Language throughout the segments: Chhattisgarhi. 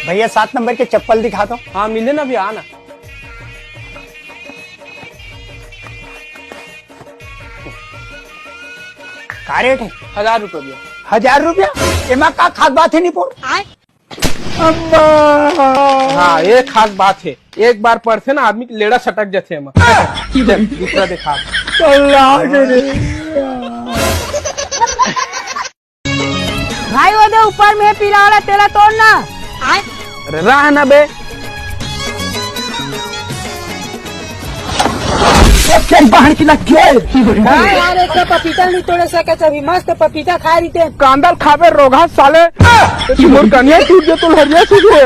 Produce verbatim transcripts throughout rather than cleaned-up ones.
भैया, सात नंबर के चप्पल दिखा दो। हाँ, मिले ना भैया, आना। का रेट है? हजार रुपया भैया। हजार रुपया? एमा का खास बात है निपोर? अम्मा। हाँ, ये खास बात है, एक बार पढ़थे ना, आदमी के लेड़ा सटक जथे एमा। चल, दूसरा दिखा। अल्लाह के रे। भाई, वो दे ऊपर में पीला वाला, तेला तोड़ ना। अरे रह ना बे। तेरी बहन की लग गई। हाँ यार, एक तो पपीता नहीं तोड़े सके, अभी मस्त पपीता खा रही थे। कांदल खाबे रोगहा साले। मोर कनिया टूट जे तो हरिया सूझ रे।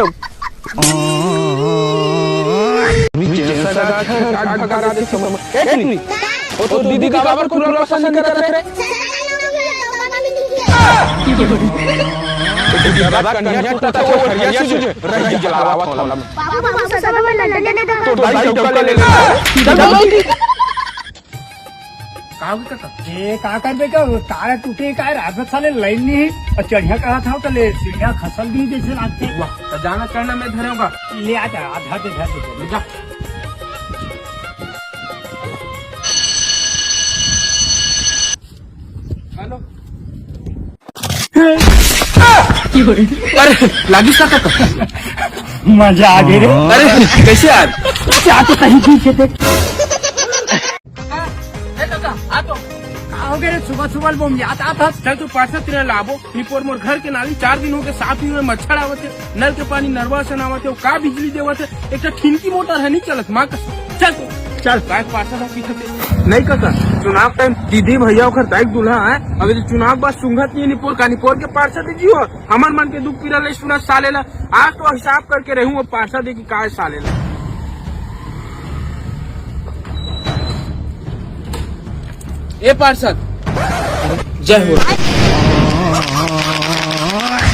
ए, टुनी, ओ तो दीदी का बाबर कुल पसंद नहीं करत रे। जब कन्या टूटा था, वो हरिया सूझे, रही जलावत होला। बाबू, बाबू, सदा में लंदन ले दो। तो दाई चौका ले ले। चल, चल, चल। का हो गया काका? ए, का करबे का? वो तार टूटे का है, रात में साले लाइन नहीं है। और चढ़िया कहा था, तो ले, सीढ़िया खसल भी जैसे लागते। वाह, तो जाना चढ़ना मैं धरे होगा। ले आ जा, आधा दे, आधा दे। ले जा। हेलो। अरे, लागिस का काका? मजा आ गई रे। अरे, कैसे यार? क्या तो कहीं पीछे देख। ए काका, आ तो। का हो गया रे? सुबह सुबह बम याद आता। चल तू पार्षद तेरा लाबो, निपोर मोर घर के नाली चार दिन हो गए, साफ नहीं हुए, मच्छर आवत है, नल के पानी नरवा से ना आवत है, का बिजली देवत है, एक ठिनकी मोटर है नहीं चलत, माँ कसम। चल तू। चल। काय पार्षद हो पीछे से? नहीं काका, चुनाव टाइम दीदी भैया ओकर दाई दूल्हा है, अगर चुनाव बाद सुंगत नहीं निपोर का, निपोर के पार्षद जी हो, हमर मन के दुख पीड़ा ले सुना साले ला। आज तो हिसाब करके रहूं वो पार्षद की काय साले ला। ए पार्षद, जय हो।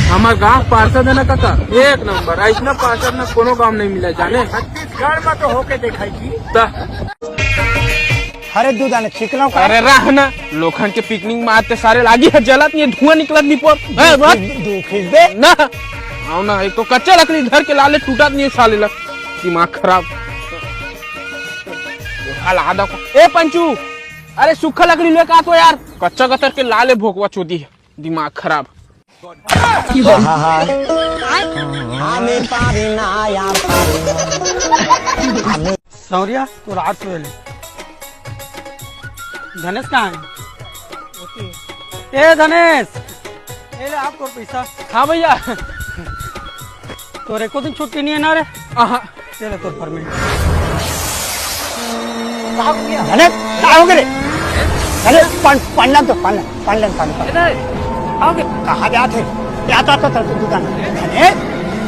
हमार गांव पार्षद है ना काका, एक नंबर। ऐसना पार्षद ना कोनो गांव नहीं मिला जाने। छत्तीसगढ़ में तो होके दिखाई जी। त अरे दू दाने छिकलो का? अरे रह ना, लोखन के पिकनिक में आते सारे लागी है जलत, ये धुआं निकलत निपोर। ए, रह। दू, दू खींच दे। ना, आओ ना, एक तो कच्चा लकड़ी धर के लाले टूटत नहीं साले ला। दिमाग खराब। हाल आदा को। ए पंचू, अरे सूखा लकड़ी ले का तो यार, कच्चा कतर के लाले भोकवा चोदी है, दिमाग खराब। हाँ, हाँ, हाँ। संवरिया, तोर आठ सौ ले। धनेश कहाँ है? ए धनेश, ए ले आप तोर पैसा। हाँ भैया। तोर एको दिन छुट्टी नहीं है ना रे? आहा। चलो तोर परमिट। का हो गया? अरे, का हो गया रे? अरे, पन-, पन्ना तो, पन्ना, पन्ना, पन्ना, पन्ना। ए, नहीं, का हो गया? कहाँ जात है? क्या तो, तो, तो, तो दुकान। अरे,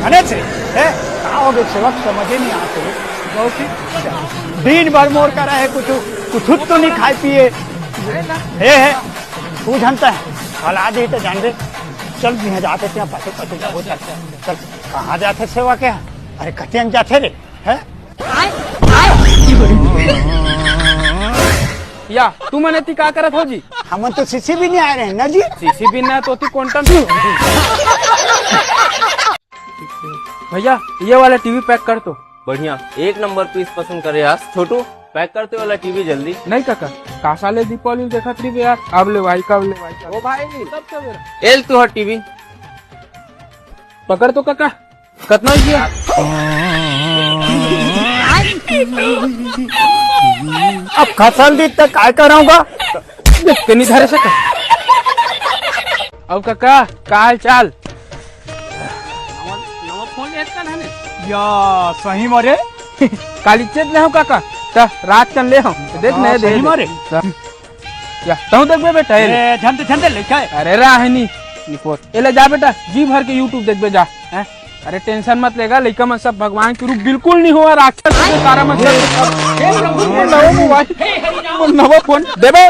अरे से, ए, का हो गया? सेवक समझे नहीं आते। बहुत ही दिन भर मोर करा है, कुछ, कुछ तो नहीं खाए पिए। ए, है, तू जानता है, कल आ जाए तो जान दे। चल, यहाँ जाते हैं, पाछे, पाछे जाओ, चल, चल। कहाँ जाते सेवा के? अरे, कटियन जाते रे, हैं? या, तुमन एती का करत हो जी? हमन तो सीसी भी नहीं आए रहे ना जी। सीसी भी ना तो ती क्वांटम। भैया, ये वाला टीवी पैक कर तो। बढ़िया, एक नंबर पीस पसंद करे आस। छोटू, पैक करते वाला टीवी जल्दी। नहीं काका, कासा ले दीपावली देखत रही यार। अब ले भाई, कब ले भाई, कब? ओ भाई, कब से मेरा? एल तू हर टीवी। पकड़ तो काका। कतना हो गया? अब खसल दी त काय कराऊंगा? देख के नहीं धरे सका। अब काका, का हाल चाल? नवा, नवा फोन लेत का धने? या, सही मरे? काली चेत ले हो काका, त रात कन ले हो। देख हाँ, नए दे सही दे। मरे? या, तहु देखबे बेटा, ए ले। ए, झन दे, झन दे, ले, काय? अरे राहनी, निपोर। ए ले जा बेटा, जी भर के YouTube देखबे जा। हैं? अरे टेंशन मत लेगा, लइका मन सब भगवान के रूप बिल्कुल नहीं हुआ, राक्षस के सारा मतलब। ए, नवा मोबाइल, नवा फोन देबे।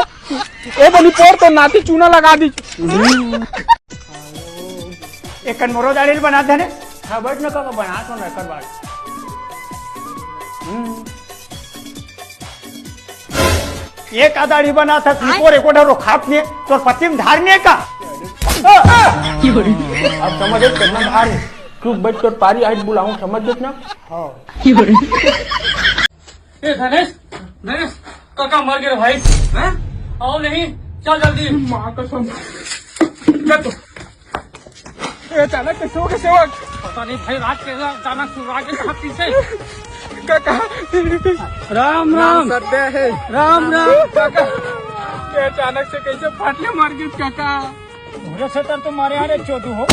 ए बनी पोर तो नाती चूना लगा दी। एक कन मोरो दाढ़ी बना देने। हाँ, बैठ ना, कब बना तो ना, कर बात। हम्म। ये का दाढ़ी बना था, आय। सिपोर एको ढरो खात नहीं, तोर पति में धार नहीं का? अब समझ कितना धार है। चुप बैठ, तोर पारी आइट बुलाहूँ, समझ देत ना? हाँ। ए धनेश, धनेश, काका मर गे रे भाई। हैं? आओ नहीं, चल जल्दी। माँ कसम। चल तो। ए, अचानक कैसे हो गए सेवक? पता नहीं भाई, रात के अचानक से रात के कहाँ पीछे। काका। राम, राम। सत्य है। राम, राम। काका, ये अचानक से कैसे फाट ले मर गे काका? पूरे क्षेत्र तो मारे आ रे चोदू हो।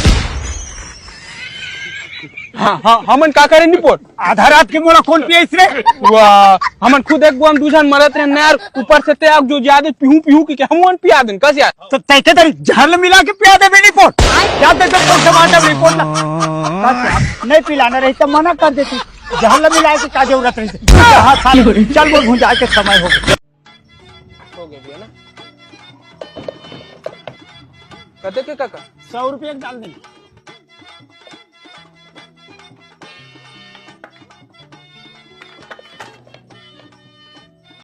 हाँ, हाँ, हमन का करे निपोट? आधा रात के मोला कौन पियाइस रे? वाह, हमन खुद एक बुआम दू झन मरत रहे यार, ऊपर से ते आग जो ज्यादा पीहू पीहू की के हमन पिया देन, कस यार? तो तैके तरी जहर ल मिला के पिया देबे निपोट। क्या दे दे तो टमाटर निपोट ना। कस यार, नहीं पिलाना रही तो मना कर देती। जहर ल मिला के का जरूरत रही? हाँ, साले, चल वो भुंजा के समय हो गया। हो गया भैया ना? कते के काका? सौ रुपया के डाल देना।